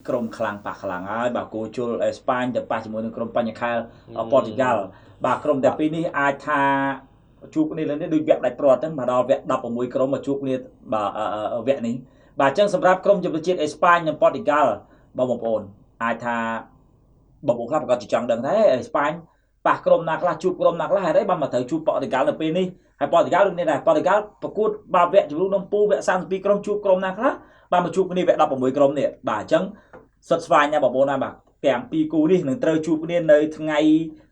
ក្រុមខ្លាំងប៉ះខ្លាំងហើយបាទគោជុលអេស្ប៉ាញទៅប៉ះជាមួយនឹងក្រុមបញ្ញខែលប៉ូទុយហ្គាល់បាទក្រុមទាំងពីរនេះអាចថាជួបគ្នាលើនេះដូចវគ្គដាច់ព្រាត់ហ្នឹងមកដល់វគ្គ16ក្រុមមកជួបគ្នាបាទវគ្គនេះបាទអញ្ចឹងសម្រាប់ក្រុមជម្រើសជាតិអេស្ប៉ាញនិងប៉ូទុយហ្គាល់បងប្អូនអាចថាបងប្អូនខ្លះប្រកាសជាចង់ដឹងថាអេស្ប៉ាញប៉ះក្រុមណាខ្លះជួបក្រុមណាខ្លះហេតុអីបានមកត្រូវជួបប៉ូទុយហ្គាល់នៅពេលនេះហើយប៉ូទុយហ្គាល់ដូចនេះដែរប៉ូទុយហ្គាល់ប្រកួតបាទវគ្គជម្រុះនំពូវគ្គ32ក្រុមជួបក្រុមណាខ្លះបាទមកជួបគ្នាវគ្គ16ក្រុមនេះបាទអញ្ចឹងសុទ្ធស្វាញណាបងប្អូនណាបាទទាំងពីរគូនេះនឹងត្រូវជួបគ្នានៅថ្ងៃ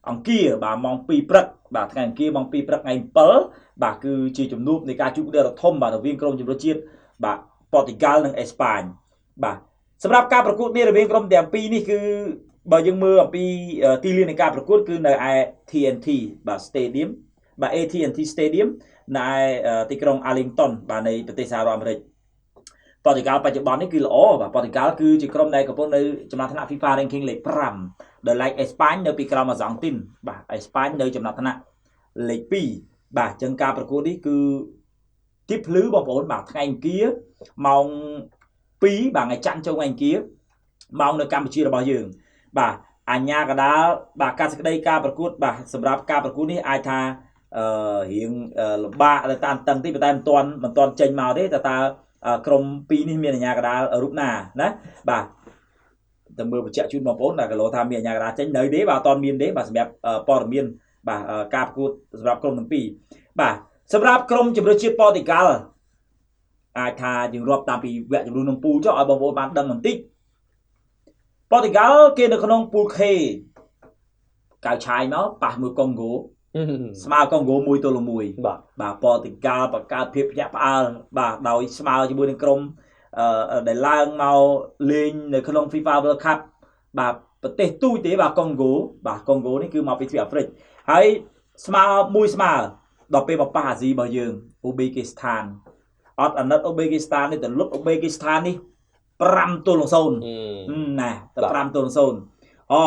អង្គារបាទម៉ោង2ព្រឹកបាទថ្ងៃអង្គារម៉ោង2ព្រឹកថ្ងៃ7បាទគឺជាជំនួបនៃការជួបគ្នាដ៏ធំបាទរវាងក្រុមជម្រើសជាតិបាទប៉ូទុយហ្គាល់និងអេស្ប៉ាញបាទសម្រាប់ការប្រកួតនេះរវាងក្រុមទាំងពីរនេះគឺបើយើងមើលអំពីទីលាននៃការប្រកួតគឺនៅឯ TNT បាទ Stadium បាទ AT&T Stadium នៅឯទីក្រុង Arlington បាទនៃប្រទេសសហរដ្ឋអាមេរិកប៉ូទុយហ្គាល់បច្ចុប្បន្ននេះគឺល្អបាទប៉ូទុយហ្គាល់គឺជាក្រុមដែលកំពុងនៅចំណាត់ថ្នាក់ FIFA Ranking លេខ5ដោយឡែកអេស្ប៉ាញនៅពីក្រោមអាសង់ទីនបាទអេស្ប៉ាញនៅចំណាត់ថ្នាក់លេខ2បាទអញ្ចឹងការប្រកួតនេះគឺទីភ្លឺបងប្អូនបាទថ្ងៃអង្គារម៉ោង2បាទថ្ងៃច័ន្ទចូលថ្ងៃអង្គារម៉ោងនៅកម្ពុជារបស់យើងបាទអញ្ញាកដាលបាទការសេចក្តីការប្រកួតបាទសម្រាប់ការប្រកួតនេះអាចថារៀងលំបាកទៅតាមតឹងតិចប៉ុន្តែមិនទាន់ចេញមកទេតើក្រុមពីរនេះមានអាជ្ញាកណ្ដាលរូបណាណាបាទតែមើលបញ្ជាក់ជូនបងប្អូនដែលគីឡូថាមានអាជ្ញាកណ្ដាលចេញនៅទេបាទអត់ទាន់មានទេបាទសម្រាប់ព័ត៌មានបាទការប្រកួតសម្រាប់ក្រុមទាំងពីរបាទសម្រាប់ក្រុមជម្រើសជាតិប៉ូទុយហ្គាល់អាចថាយើងរាប់តាមពីវគ្គជម្រុះក្នុងពូលចុះឲ្យបងប្អូនបានដឹងបន្តិចប៉ូទុយហ្គាល់គេនៅក្នុងពូល K កៅឆាយមកប៉ះមួយកុងហ្គោស្មើកុងហ្គោ1-1បាទប៉ូទុយហ្គាល់បង្កើតភាពភ្ញាក់ផ្អើលបាទដោយស្មើជាមួយនឹងក្រុមដែលឡើងមកលេងនៅក្នុង FIFA World Cup បាទប្រទេសទូចទេបាទកុងហ្គោបាទកុងហ្គោនេះគឺមកពីទ្វីបអាហ្វ្រិកហើយស្មើមួយស្មើដល់ពេលមកប៉ះអាស៊ីរបស់យើងអ៊ូបេគីស្ថានអត់អាណិតអ៊ូបេគីស្ថាននេះទៅលុបអ៊ូបេគីស្ថាននេះ5-0ណាទៅ5-0អូ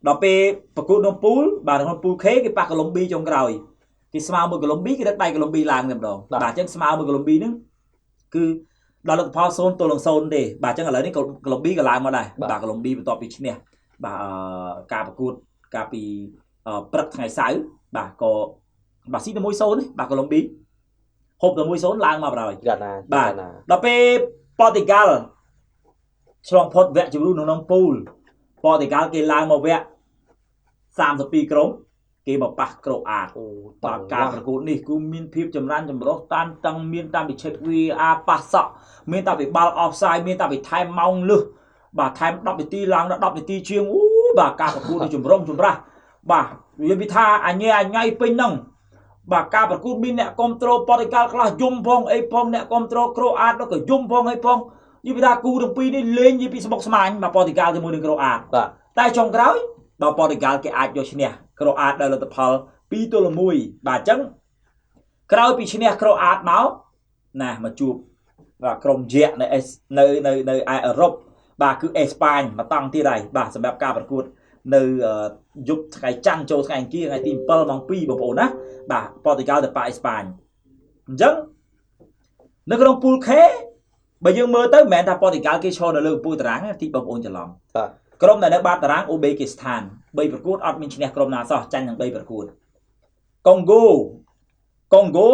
ដល់ពេលប្រកួតក្នុងពូលបាទក្នុងពូល K គេប៉ះកូឡុំប៊ីចុងក្រោយគេស្មើមួយកូឡុំប៊ីគេដឹកដៃកូឡុំប៊ីឡើងតែម្ដងបាទអញ្ចឹងស្មើមួយកូឡុំប៊ីហ្នឹងគឺដល់លទ្ធផល0-0ទេបាទអញ្ចឹងឥឡូវនេះកូឡុំប៊ីក៏ឡើងមកដែរបាទកូឡុំប៊ីបន្ទាប់ពីឈ្នះបាទការប្រកួតកាលពីព្រឹកថ្ងៃសៅរ៍បាទក៏បាទស៊ីទៅ1-0នេះបាទកូឡុំប៊ីហូបទៅ1-0ឡើងមកបណ្ដោយបាទដល់ពេលប៉ូទុយហ្គាល់ឆ្លងផុតវគ្គជម្រុះក្នុងពូលប៉ូទុយហ្គាល់គេឡើងមកវគ្គ32ក្រុមគេមកប៉ះក្រូអាតបាទការប្រកួតនេះគឺមានភាពចម្រើនចម្រុះតានតឹងមានតាមពីឆេក VR ប៉ះសក់មានតាមពីបាល់អហ្វសាយមានតាមពីថែមម៉ោងលឹះបាទថែម10នាទីឡើងដល់10នាទីជាងអូបាទការប្រកួតនេះចម្រុងចម្រាស់បាទនិយាយពីថាអញញ៉ៃពេញហ្នឹងបាទការប្រកួតមានអ្នកគ្រប់ត្រូលប៉ូទុយហ្គាល់ខ្លះយំផងអីផងអ្នកគ្រប់ត្រូលក្រូអាតនោះក៏យំផងអីផងនិយាយពីថាគូទាំងពីរនេះលេងនិយាយពីស្មុគស្មាញបាទប៉ូទុយហ្គាល់ជាមួយនឹងក្រូអាតតែចុងក្រោយដល់ប៉ូទុយហ្គាល់គេអាចយកឈ្នះក្រូអាតដោយលទ្ធផល2-1បាទអញ្ចឹងក្រោយពីឈ្នះក្រូអាតមកណាមកជួបបាទក្រុមយក្សនៅនៅនៅនៅឯអឺរ៉ុបបាទគឺអេស្ប៉ាញមកតង់ទៀតហើយបាទសម្រាប់ការប្រកួតនៅយប់ថ្ងៃច័ន្ទចូលថ្ងៃអង្គារថ្ងៃទី7ម៉ោង2បងប្អូនណាបាទប៉ូទុយហ្គាល់ទៅប៉ះអេស្ប៉ាញអញ្ចឹងនៅក្នុងពូល K បើយើងមើលទៅមិនមែនថាប៉ូទុយហ្គាល់គេឈរនៅលើកំពូលតារាងទេបងប្អូនច្រឡំបាទក្រុមដែលនៅបាតតារាងអ៊ូបេគីស្ថាន3ប្រកួតអត់មានឈ្នះក្រុមណាសោះចាញ់ទាំង3ប្រកួតកុងហ្គោកុងហ្គោ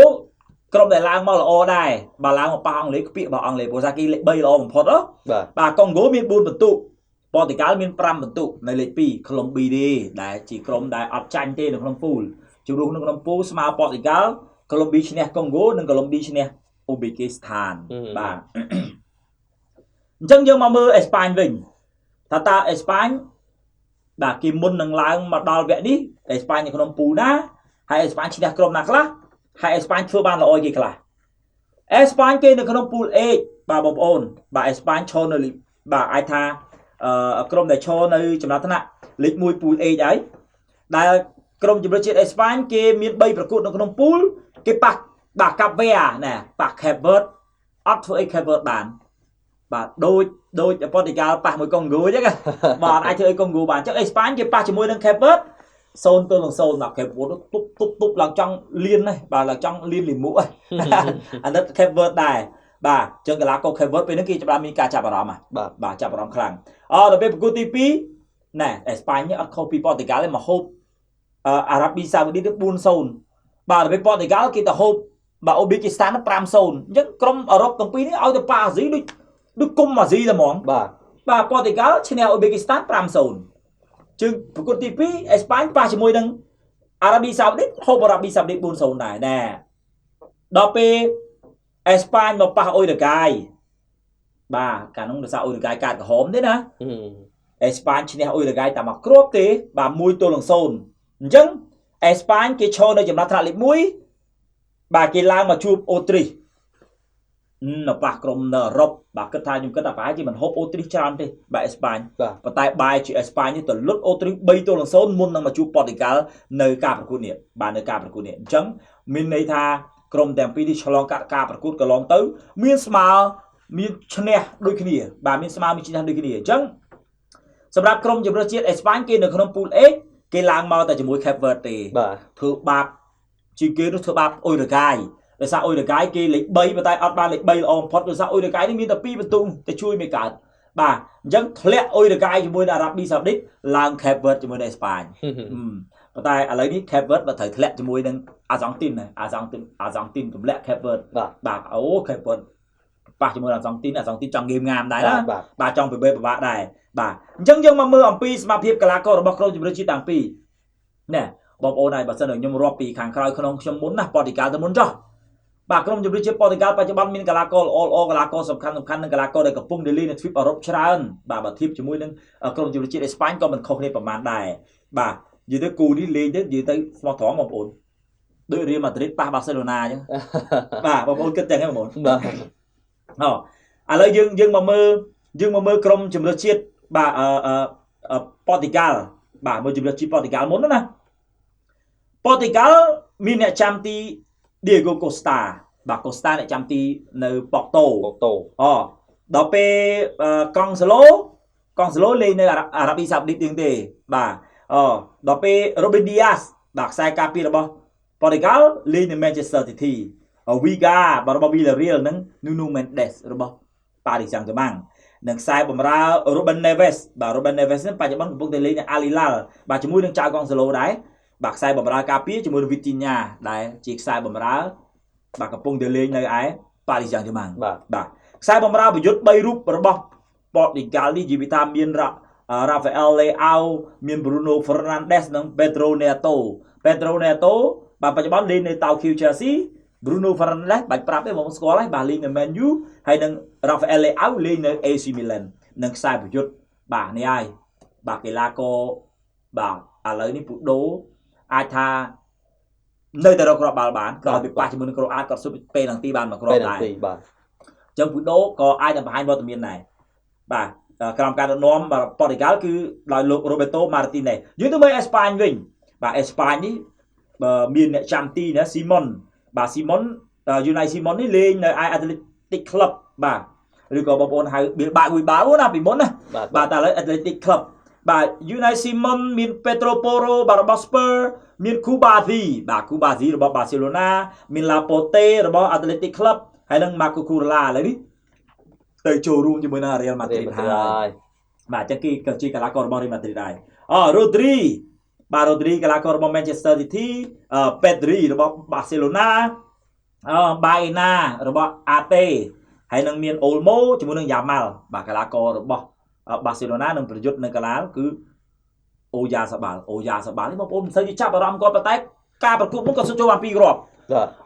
ក្រុមដែលឡើងមកល្អដែរបើឡើងមកប៉ះអង់គ្លេសខ្ពៀករបស់អង់គ្លេសព្រោះថាគេលេខ3ល្អបំផុតហ៎បាទកុងហ្គោមាន4ពិន្ទុប៉ូទុយហ្គាល់មាន5ពិន្ទុនៅលេខ2កូឡុំប៊ីទេដែលជាក្រុមដែលអត់ចាញ់ទេនៅក្នុងពូលជម្រុះនៅក្នុងពូលស្មើប៉ូទុយហ្គាល់កូឡុំប៊ីឈ្នះកុងហ្គោនិងកូឡុំប៊ីឈ្នះអ៊ូបេគីស្ថានបាទអញ្ចឹងយើងមកមើលអេស្ប៉ាញវិញថាតើអេស្ប៉ាញបាទគេមុននឹងឡើងមកដល់វគ្គនេះអេស្ប៉ាញនៅក្នុងពូលណាហើយអេស្ប៉ាញឈ្នះក្រុមណាខ្លះហើយអេស្ប៉ាញធ្វើបានល្អគេខ្លះអេស្ប៉ាញគេនៅក្នុងពូល H បាទបងប្អូនបាទអេស្ប៉ាញឈរនៅបាទអាចថាក្រុមដែលឈរនៅចំណាត់ថ្នាក់លេខ1ពូល H ហើយដែលក្រុមជម្រើសជាតិអេស្ប៉ាញគេមាន3ប្រកួតនៅក្នុងពូលគេប៉ះបាទកាប់វែណាប៉ះ Cape Verde អត់ធ្វើអី Cape Verde បានបាទដូចប៉ូទុយហ្គាល់ប៉ះមួយកុងហ្គោអញ្ចឹងបាទអាចធ្វើអីកុងហ្គោបានអញ្ចឹងអេស្ប៉ាញគេប៉ះជាមួយនឹង Cape Verde 0-0ដល់ Cape Verde ទប់ឡើងចង់លៀនហ្នឹងបាទឡើងចង់លៀនលីមួអាណិត Cape Verde ដែរ បាទអញ្ចឹងកីឡាករ Cape Verde ពេលហ្នឹងគេចាប់មានការចាប់អារម្មណ៍បាទចាប់អារម្មណ៍ខ្លាំងដល់ពេលប្រកួតទី2ណែអេស្ប៉ាញអត់ខុសពីប៉ូទុយហ្គាល់ទេមកហូបអារ៉ាប៊ីសាអូឌីត 4-0 បាទដល់ពេលប៉ូទុយហ្គាល់គេទៅហូបបាទអូប៊ីគីស្ថាន 5-0 អញ្ចឹងក្រុមអឺរ៉ុបទាំងពីរនេះឲ្យទៅប៉ាអាស៊ីដូចគុំអាស៊ីតែហ្មងបាទបាទប៉ូទុយហ្គាល់ឈ្នះអូប៊ីគីស្ថាន 5-0 ជើងប្រកួតទី2អេស្ប៉ាញប៉ះជាមួយនឹងអារ៉ាប៊ីសាអូឌីតហូបអារ៉ាប៊ីសាអូឌីត 4-0 ដែរណែដល់ពេលអេស្ប៉ាញមកប៉ះអ៊ុយរ៉ាហ្គាយបាទកាលនោះដោយសារអ៊ុយរ៉ាហ្គាយកាតក្រហមទេណាអេស្ប៉ាញឈ្នះអ៊ុយរ៉ាហ្គាយតែមួយគ្រាប់ទេបាទ1-0អញ្ចឹងអេស្ប៉ាញគេឈរនៅចំណាត់ថ្នាក់លេខ1បាទគេឡើងមកជួបអូទ្រីសនៅប៉ះក្រុមនៅអឺរ៉ុបបាទគិតថាខ្ញុំគិតថាប្រហែលជាមិនហូបអូទ្រីសច្រើនទេបាទអេស្ប៉ាញប៉ុន្តែបែរជាអេស្ប៉ាញនេះទៅលុតអូទ្រីស 3-0 មុននឹងមកជួបប៉ូទុយហ្គាល់នៅការប្រកួតនេះបាទនៅការប្រកួតនេះអញ្ចឹងមានន័យថាក្រុមទាំងពីរនេះឆ្លងកាត់ការប្រកួតកន្លងទៅមានស្មើមានឈ្នះដូចគ្នាបាទមានស្មើមានឈ្នះដូចគ្នាអញ្ចឹងសម្រាប់ក្រុមជម្រើសជាតិអេស្ប៉ាញគេនៅក្នុងពូល A គេឡើងមកតែជាមួយ Cape Verde ទេបាទធ្វើបាបជាងគេនោះធ្វើបាបអ៊ុយរ៉ាហ្គាយដោយសារអ៊ុយរ៉ាហ្គាយគេលេខ3ប៉ុន្តែអត់បានលេខ3ល្អបំផុតដោយសារអ៊ុយរ៉ាហ្គាយនេះមានតែ2បន្ទុកទៅជួយមិនកើតបាទអញ្ចឹងធ្លាក់អ៊ុយរ៉ាហ្គាយជាមួយនឹងអារ៉ាប៊ីសាអូឌីតឡើង Cape Verde ជាមួយនឹងអេស្ប៉ាញប៉ុន្តែឥឡូវនេះ Cape Verde បើត្រូវធ្លាក់ជាមួយនឹងអាសង់ទីនអាសង់ទីនទម្លាក់ Cape Verde បាទអូ Cape Verde ប៉ះជាមួយអាសង់ទីនអាសង់ទីនចង់ហ្គេមងាមដែរណាបាទចង់ពិបាកពិបាកដែរបាទអញ្ចឹងយើងមកមើលអំពីសមាភិបកីឡាកររបស់ក្រុមជម្រើសជាតិតាំងពីណែបងប្អូនហើយបើសិនជាខ្ញុំរាប់ពីខាងក្រោយក្នុងខ្ញុំមុនណាប៉ូទុយហ្គាល់ទៅមុនចុះបាទក្រុមជម្រើសជាតិប៉ូទុយហ្គាល់បច្ចុប្បន្នមានកីឡាករល្អល្អកីឡាករសំខាន់សំខាន់និងកីឡាករដែលកំពុងលេងនៅទ្វីបអឺរ៉ុបច្រើនបាទបើធៀបជាមួយនឹងក្រុមជម្រើសជាតិអេស្ប៉ាញក៏មិនខុសគ្នាប្រហែលដែរបាទនិយាយទៅគូនេះលេងទៅនិយាយទៅស្មោះត្រង់បងប្អូនដូចរៀលម៉ាឌ្រីតប៉ះបាសេឡូណាអញ្ចឹងបាទបងប្អូនគិតចឹងហ៎បងប្អូនបាទឥឡូវយើងមកមើលយើងមកមើលក្រុមជម្រើសជាតិបាទប៉ូទុយហ្គាល់បាទមើលជម្រើសជាតិប៉ូទុយហ្គាល់មុនណាប៉ូទុយហ្គាល់មានអ្នកចាំទី Diego Costa បាទ Costa អ្នកចាំទីនៅប៉ូតូដល់ពេលកង់សាឡូលេងនៅអារ៉ាប៊ីសាអូឌីតទៀតទេបាទដល់ពេល Ruben Dias បាទខ្សែការពាររបស់ប៉ូទុយហ្គាល់លេងនៅ Manchester City Viga បាទរបស់ Villarreal និង Nuno Mendes របស់ Paris Saint-Germain និងខ្សែបម្រើ Ruben Neves បាទ Ruben Neves នេះបច្ចុប្បន្នកំពុងតែលេងនៅ Al Hilal បាទជាមួយនឹងចៅកង់សាឡូដែរបាទខ្សែបម្រើការពារជាមួយនឹង Vitinha ដែលជាខ្សែបម្រើបាទកំពុងតែលេងនៅឯ Paris Saint-Germain បាទខ្សែបម្រើប្រយុទ្ធ3រូបរបស់ប៉ូទុយហ្គាល់នេះនិយាយថាមាន Rafael Leao មាន Bruno Fernandes និង Pedro Neto Pedro Neto បាទបច្ចុប្បន្នលេងនៅ Tokyo Chelsea Bruno Fernandes បាច់ប្រាប់ទេបងស្គាល់ហើយបាទលេងនៅ Man U ហើយនិង Rafael Leao លេងនៅ AC Milan និងខ្សែប្រយុទ្ធបាទនេះហើយបាទកីឡាករបាទឥឡូវនេះពូដូអាចថានៅតែរកគ្រាប់បាល់បានក្រោយពីប៉ះជាមួយនឹងក្រូអាតគាត់ស៊ុបពេលនឹងទីបានមួយគ្រាប់ដែរបាទអញ្ចឹងពូដូក៏អាចនឹងបង្ហាញវត្តមានដែរបាទក្រោមការដឹកនាំបាទប៉ូទុយហ្គាល់គឺដោយលោក Roberto Martinez យើងទៅមើលអេស្ប៉ាញវិញបាទអេស្ប៉ាញនេះមានអ្នកចាំទីណាស៊ីម៉ុនបាទស៊ីម៉ុនយូណៃស៊ីម៉ុននេះលេងនៅឯ Athletic Club បាទឬក៏បងប្អូនហៅប៊ីលបាក់វិបាវណាពីមុនណាបាទតែឥឡូវ Athletic Club បាទយូណៃស៊ីម៉ុនមាន Pedro Porro បាទរបស់ Spurs មាន Cubazi បាទ Cubazi របស់ Barcelona មាន Laporte របស់ Athletic Club ហើយនិង Marco Cucurella ឥឡូវនេះទៅចូលរួមជាមួយនឹង Real Madrid ហើយបាទអញ្ចឹងគេក៏ជាកីឡាកររបស់ Real Madrid ដែរRodri បាទ Rodri កីឡាកររបស់ Manchester City Pedri របស់ Barcelona Baena របស់ AT ហើយនឹងមាន Olmo ជាមួយនឹង Yamal បាទកីឡាកររបស់ Barcelona នឹងប្រយុទ្ធនៅកីឡាគឺអូយ៉ាសាបាល់នេះបងប្អូនមិនសូវជាចាប់អារម្មណ៍គាត់ប៉ុន្តែការប្រកួតមុនគាត់សុទ្ធចូលបាន2គ្រាប់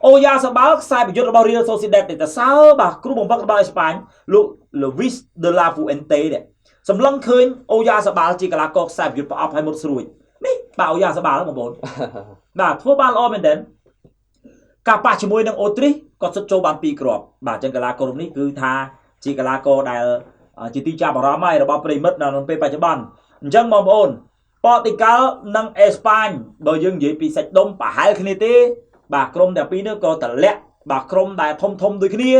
អូយ៉ាសាបាល់ខ្សែប្រយុទ្ធរបស់ Real Sociedad ទេតែសើបាទគ្រូបង្វឹករបស់អេស្ប៉ាញលោក Luis de la Fuente នេះសម្លឹងឃើញអូយ៉ាសាបាល់ជាកីឡាករខ្សែប្រយុទ្ធប្រអប់ហើយមុតស្រួចនេះបាទអូយ៉ាសាបាល់បងប្អូនបាទធ្វើបានល្អមែនទែនការប៉ះជាមួយនឹងអូទ្រីសគាត់សុទ្ធចូលបាន2គ្រាប់បាទអញ្ចឹងកីឡាករនេះគឺថាជាកីឡាករដែលជាទីចាប់អារម្មណ៍ហើយរបស់ប្រិមិត្តនៅក្នុងពេលបច្ចុប្បន្នអញ្ចឹងបងប្អូនប៉ូទុយហ្គាល់និងអេស្ប៉ាញបើយើងនិយាយពីសាច់ដុំប្រហែលគ្នាទេបាទក្រុមទាំងពីរនេះក៏តម្លាក់បាទក្រុមដែលធំធំដូចគ្នា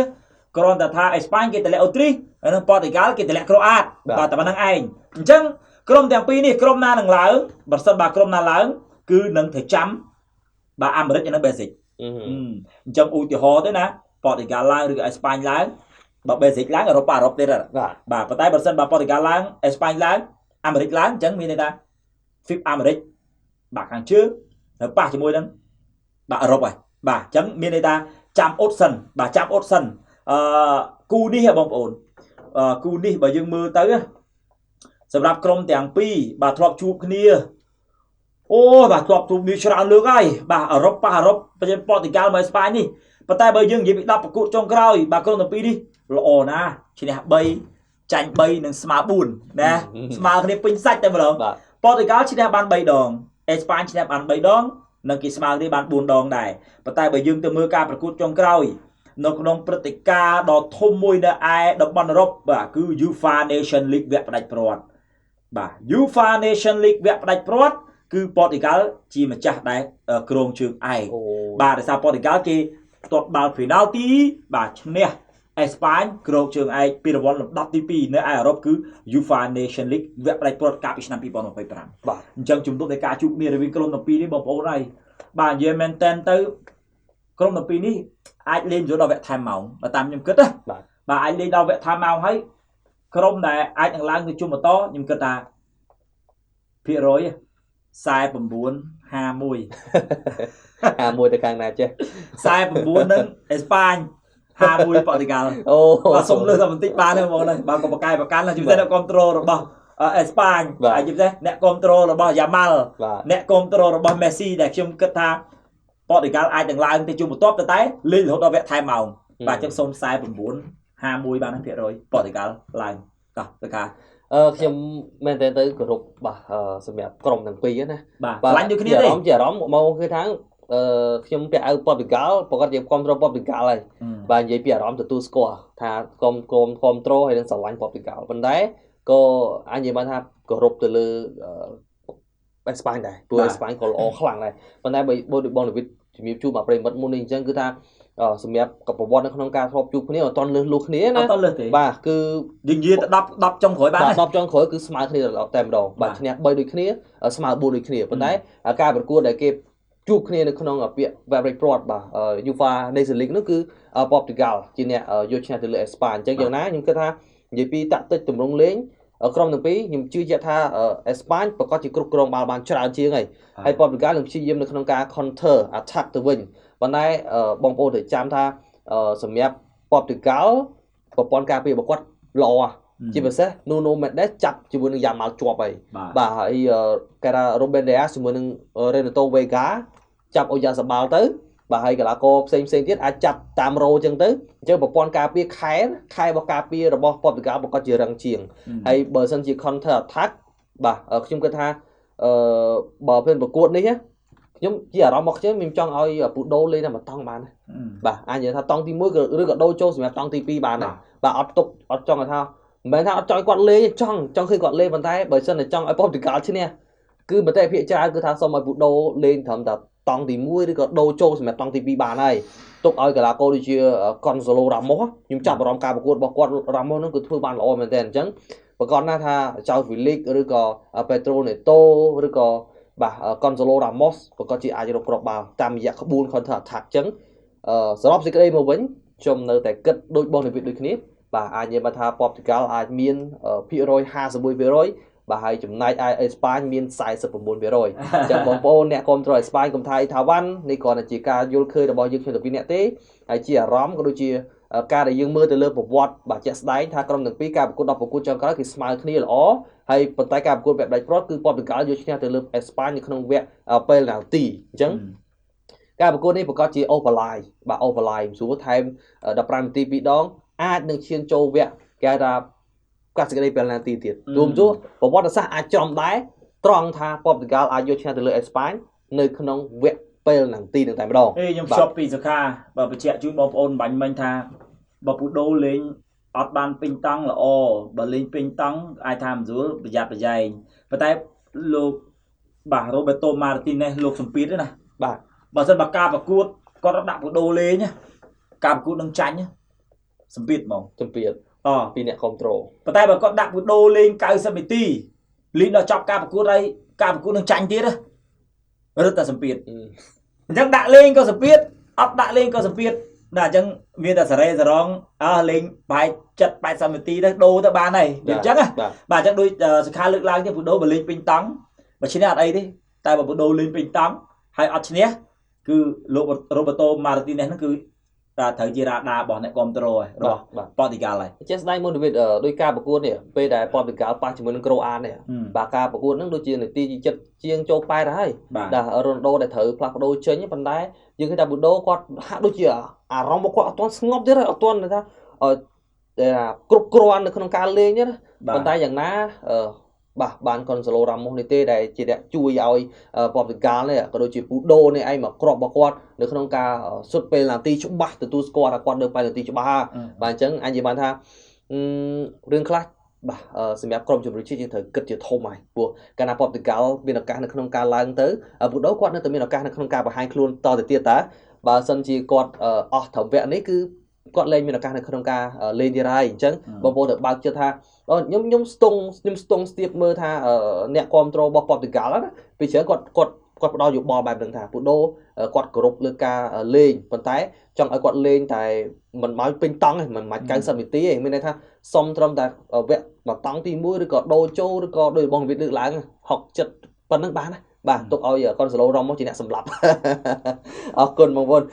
គ្រាន់តែថាអេស្ប៉ាញគេតម្លាក់អូទ្រីសហើយនិងប៉ូទុយហ្គាល់គេតម្លាក់ក្រូអាតបាទតែប៉ុណ្្នឹងឯងអញ្ចឹងក្រុមទាំងពីរនេះក្រុមណានឹងឡើងបើសិនបាទក្រុមណាឡើងគឺនឹងត្រូវចាំបាទអាមេរិកនិងបែលហ្សិកអញ្ចឹងឧទាហរណ៍ទៅណាប៉ូទុយហ្គាល់ឡើងឬក៏អេស្ប៉ាញឡើង បើបែលហ្សិកឡើងអឺរ៉ុបប៉ះអឺរ៉ុបទៀតបាទប៉ុន្តែបើសិនបើប៉ូទុយហ្គាល់ឡើងអេស្ប៉ាញឡើងអាមេរិកឡើងអញ្ចឹងមានន័យថា FIP អាមេរិកបាទខាងជើងត្រូវប៉ះជាមួយនឹងបាទអឺរ៉ុបហើយបាទអញ្ចឹងមានន័យថាចាំអ៊ុតសិនបាទចាំអ៊ុតសិនគូនេះបងប្អូនគូនេះបើយើងមើលទៅសម្រាប់ក្រុមទាំងពីរបាទធ្លាប់ជួបគ្នាអូបាទធ្លាប់ជួបគ្នាច្រើនលើកហើយបាទអឺរ៉ុបប៉ះអឺរ៉ុបប្រទេសប៉ូទុយហ្គាល់មកអេស្ប៉ាញនេះប៉ុន្តែបើយើងនិយាយពី10ប្រកួតចុងក្រោយបាទក្រុមទាំងពីរនេះល្អណាស់ឈ្នះ3ចាញ់3និងស្មើ4ណាស្មើគ្នាពេញសាច់តែម្ដងប៉ូទុយហ្គាល់ឈ្នះបាន3ដងអេស្ប៉ាញឈ្នះបាន3ដងនិងគេស្មើគ្នាបាន4ដងដែរប៉ុន្តែបើយើងទៅមើលការប្រកួតចុងក្រោយនៅក្នុងព្រឹត្តិការណ៍ដ៏ធំមួយនៅឯតំបន់អឺរ៉ុបបាទគឺ UEFA Nation League វគ្គផ្ដាច់ព្រាត់បាទ UEFA Nation League វគ្គផ្ដាច់ព្រាត់គឺប៉ូទុយហ្គាល់ជាម្ចាស់ដែលគ្រងជើងឯកបាទដោយសារប៉ូទុយហ្គាល់គេទាត់បាល់ penalty បាទឈ្នះអេស្ប៉ាញគ្រងជើងឯកពីរង្វាន់លំដាប់ទី2នៅឯអឺរ៉ុបគឺ UEFA Nation League វគ្គផ្ដាច់ព្រាត់កាលពីឆ្នាំ2025បាទអញ្ចឹងជំនួបនៃការជួបគ្នារវាងក្រុមទាំងពីរនេះបងប្អូនហើយបាទនិយាយមែនតែនទៅក្រុមទាំងពីរនេះអាចលេងចូលដល់វគ្គថែមម៉ោងបើតាមខ្ញុំគិតណាបាទអាចលេងដល់វគ្គថែមម៉ោងហើយក្រុមដែលអាចនឹងឡើងទៅជុំបន្តខ្ញុំគិតថាភាគរយ49 51 51ទៅខាងណាចេះ49នឹងអេស្ប៉ាញ51ប៉ូទុយហ្គាល់អូបាទសុំលើសតែបន្តិចបានទេបងប្អូនបាទក៏បកកាយប្រកាន់ជាពិសេសអ្នកគ្រប់គ្រងរបស់អេស្ប៉ាញហើយជាពិសេសអ្នកគ្រប់គ្រងរបស់យ៉ាម៉ាល់អ្នកគ្រប់គ្រងរបស់មេស៊ីដែលខ្ញុំគិតថាប៉ូទុយហ្គាល់អាចនឹងឡើងទៅជុំបន្ទាប់តែលេងរហូតដល់វគ្គថែមម៉ោងបាទចឹងសូម49 51បានភាគរយប៉ូទុយហ្គាល់ឡើងតោះទៅខាខ្ញុំមែនតើទៅគោរពបាទសម្រាប់ក្រុមទាំងពីរណាបាទឆ្លាញ់ដូចគ្នាទេជាអារម្មណ៍មកគឺថាខ្ញុំពាក់អាវប៉ូទុយហ្គាល់ប្រកាសជាគ្រប់គ្រងប៉ូទុយហ្គាល់ហើយបាទនិយាយពីអារម្មណ៍ទទួលស្គាល់ថាក្រុមគ្រប់គ្រងហើយនឹងស្រឡាញ់ប៉ូទុយហ្គាល់ប៉ុន្តែក៏អាចនិយាយបានថាគោរពទៅលើអេស្ប៉ាញដែរព្រោះអេស្ប៉ាញក៏ល្អខ្លាំងដែរប៉ុន្តែបើដូចបងដេវីតជំរាបជួបមកប្រិមិត្តមុននេះអញ្ចឹងគឺថាសម្រាប់កប្រវត្តិនៅក្នុងការធ្លាប់ជួបគ្នាអត់ទាន់លើសលុះគ្នាណាអត់ទាន់លើសទេបាទគឺយើងនិយាយទៅ10 10ចុងក្រោយបាន10ចុងក្រោយគឺស្មើគ្នាតែម្ដងបាទឈ្នះ3ដូចគ្នាស្មើ4ដូចគ្នាប៉ុន្តែការប្រកួតដែលគេជួបគ្នានៅក្នុងពាក្យ Favorite Prod បាទ UEFA Nation League នោះគឺប៉ូទុយហ្គាល់ជាអ្នកយកឈ្នះទៅលើអេស្ប៉ាញអញ្ចឹងយ៉ាងណាខ្ញុំគិតថានិយាយពីតាក់ទិចទម្រង់លេងក្រុមទាំងពីរខ្ញុំជឿជាក់ថាអេស្ប៉ាញប្រកាសជាគ្រប់គ្រងបាល់បានច្រើនជាងហើយហើយប៉ូទុយហ្គាល់នឹងព្យាយាមនៅក្នុងការ counter attack ទៅវិញប៉ុន្តែបងប្អូនត្រូវចាំថាសម្រាប់ប៉ូទុយហ្គាល់ប្រព័ន្ធការពាររបស់គាត់ល្អជាពិសេស Nuno Mendes ចាប់ជាមួយនឹងយ៉ាម៉ាល់ជាប់ហើយបាទហើយគេថា Ruben Dias ជាមួយនឹង Renato Veiga ចាប់អូយ៉ាសាបាល់ទៅបាទហើយកីឡាករផ្សេងផ្សេងទៀតអាចចាប់តាមរ៉ូអញ្ចឹងទៅអញ្ចឹងប្រព័ន្ធការពារខែរបស់ការពាររបស់ប៉ូទុយហ្គាល់ប្រកាសជារឹងជាងហើយបើសិនជា counter attack បាទខ្ញុំគិតថាបើពេលប្រកួតនេះខ្ញុំជាអារម្មណ៍របស់ខ្ញុំខ្ញុំចង់ឲ្យពូដូលេងតែមួយតង់បានបាទអាចនិយាយថាតង់ទី1ក៏ឬក៏ដូរចូលសម្រាប់តង់ទី2បានដែរបាទអត់ទុកអត់ចង់ឲ្យថាមិនមែនថាអត់ចង់ឲ្យគាត់លេងចង់ឃើញគាត់លេងប៉ុន្តែបើសិនតែចង់ឲ្យប៉ូទុយហ្គាល់ឈ្នះគឺមតិភាគច្រើនគឺថាសូមឲ្យពូដូលេងត្រឹមតែតង់ទី1ឬក៏ដូរចូលសម្រាប់តង់ទី2បានហើយទុកឲ្យកីឡាករដូចជា Gonzalo Ramos ខ្ញុំចាប់អារម្មណ៍ការប្រកួតរបស់គាត់ Ramos ហ្នឹងគឺធ្វើបានល្អមែនទែនអញ្ចឹងប្រកាសណាស់ថា João Felix ឬក៏ Pedro Neto ឬក៏បាទ Gonzalo Ramos ប្រកាសជាអាចរកគ្រាប់បាល់តាមរយៈក្បួន counter attack អញ្ចឹងសរុបសេចក្តីមកវិញខ្ញុំនៅតែគិតដូចបងនិវិតដូចគ្នាបាទអាចនិយាយថាប៉ូទុយហ្គាល់អាចមានភាគរយ51%បាទហើយចំណែកឯអេស្ប៉ាញមាន49%អញ្ចឹងបងប្អូនអ្នកគាំទ្រអេស្ប៉ាញកុំថាថាវ៉ាន់នេះគ្រាន់តែជាការយល់ឃើញរបស់យើងខ្ញុំទាំងពីរអ្នកទេហើយជាអារម្មណ៍ក៏ដូចជាការដែលយើងមើលទៅលើប្រវត្តិបាទជាក់ស្ដែងថាក្រុមទាំងពីរការប្រកួត10ប្រកួតចុងក្រោយគឺស្មើគ្នាល្អហើយប៉ុន្តែការប្រកួតបែបដាច់ព្រាត់គឺប៉ូទុយហ្គាល់យកឈ្នះទៅលើអេស្ប៉ាញនៅក្នុងវគ្គពេលណាល់ទីអញ្ចឹងការប្រកួតនេះប្រកាសជាអូវ៉ាឡាយបាទអូវ៉ាឡាយស្រួលថែម15នាទី2ដងអាចនឹងឈានចូលវគ្គគេហៅថាកាត់សេចក្តីពេលណាទីទៀតរួមទោះប្រវត្តិសាស្ត្រអាចច្រំដែរត្រង់ថាប៉ូទុយហ្គាល់អាចយកឈ្នះទៅលើអេស្ប៉ាញនៅក្នុងវគ្គពេលណាទីនឹងតែម្ដងខ្ញុំភ្ជាប់ពីសុខាបើបញ្ជាក់ជូនបងប្អូនបាញ់មិញថាបើពូដូលេងអត់បានពេញតង់ល្អបើលេងពេញតង់អាចថាមិនស្រួលប្រយ័ត្នប្រយែងប៉ុន្តែលោកបាទរ៉ូបេតូម៉ាទីណេសលោកសំពីតទេណាបាទបើសិនបើការប្រកួតគាត់ដាក់ពូដូលេងការប្រកួតនឹងចាញ់សំពីតហ្មងសំពីតពីអ្នកគ្រប់គ្រងប៉ុន្តែបើគាត់ដាក់ពូដូលេង90នាទីលេងដល់ចប់ការប្រកួតហើយការប្រកួតនឹងចាញ់ទៀតរឹតតែសម្ពាធអញ្ចឹងដាក់លេងក៏សម្ពាធអត់ដាក់លេងក៏សម្ពាធ ណាអញ្ចឹងមានតែសារ៉េសារងអើលេងបែក70 80នាទីទៅដូរទៅបានហើយវាអញ្ចឹងណាបាទអញ្ចឹងដូចសុខាលើកឡើងទៀតពូដូបើលេងពេញតង់បើឈ្នះអត់អីទេតែបើពូដូលេងពេញតង់ហើយអត់ឈ្នះគឺលោករ៉ូបឺតូម៉ាទីនេសហ្នឹងគឺត្រូវជារ៉ាដារបស់អ្នកគ្រប់គ្រងរបស់ប៉ូទុយហ្គាល់ហើយជាស្ដែងមុនវិទ្យដោយការប្រកួតនេះពេលដែលប៉ូទុយហ្គាល់ប៉ះជាមួយនឹងក្រូអាតនេះបាទការប្រកួតហ្នឹងដូចជានាទីចិត្តជាងចូល8ហើយដែលរ៉ូណាល់ដូដែលត្រូវផ្លាស់ប្ដូរចេញប៉ុន្តែយើងឃើញថាប៊ូដូគាត់ហាក់ដូចជាអារម្មណ៍របស់គាត់អត់ទាន់ស្ងប់ទៀតហើយអត់ទាន់ថាគ្រប់គ្រាន់នៅក្នុងការលេងទេណាប៉ុន្តែយ៉ាងណាបាទបានកុនសាឡូរ៉ាម៉ូសនេះទេដែលជាអ្នកជួយឲ្យប៉ូទុយហ្គាល់នេះក៏ដូចជាពូដូនេះឯងមកគ្រាប់របស់គាត់នៅក្នុងការសុទ្ធពេលនាទីច្បាស់ទទួលស្គាល់ថាគាត់នៅពេលនាទីច្បាស់បាទអញ្ចឹងអញនិយាយបានថារឿងខ្លះបាទសម្រាប់ក្រុមជម្រើសជាតិយើងត្រូវគិតជាធំហើយព្រោះកាលណាប៉ូទុយហ្គាល់មានឱកាសនៅក្នុងការឡើងទៅពូដូគាត់នៅតែមានឱកាសនៅក្នុងការបង្ហាញខ្លួនតទៅទៀតតើបើសិនជាគាត់អស់ត្រឹមវគ្គនេះគឺគាត់លែងមានឱកាសនៅក្នុងការលេងទៀតហើយអញ្ចឹងបងប្អូនត្រូវបើកចិត្តថាខ្ញុំស្ទង់ស្ទាបមើលថាអ្នកគ្រប់គ្រងរបស់ប៉ូទុយហ្គាល់ណាពីច្រើនគាត់ផ្ដល់យោបល់បែបហ្នឹងថាពូដូគាត់គោរពលើការលេងប៉ុន្តែចង់ឲ្យគាត់លេងតែមិនមកពេញតង់ទេមិនមក90នាទីទេមានន័យថាសុំត្រឹមតែវគ្គមួយតង់ទី1ឬក៏ដូរចូលឬក៏ដោយបងវិទ្យលើកឡើង60 70ប៉ុណ្្នឹងបានណាបាទទុកឲ្យកុនសាឡូរ៉ូម៉ូសជាអ្នកសម្លាប់អរគុណបងប្អូន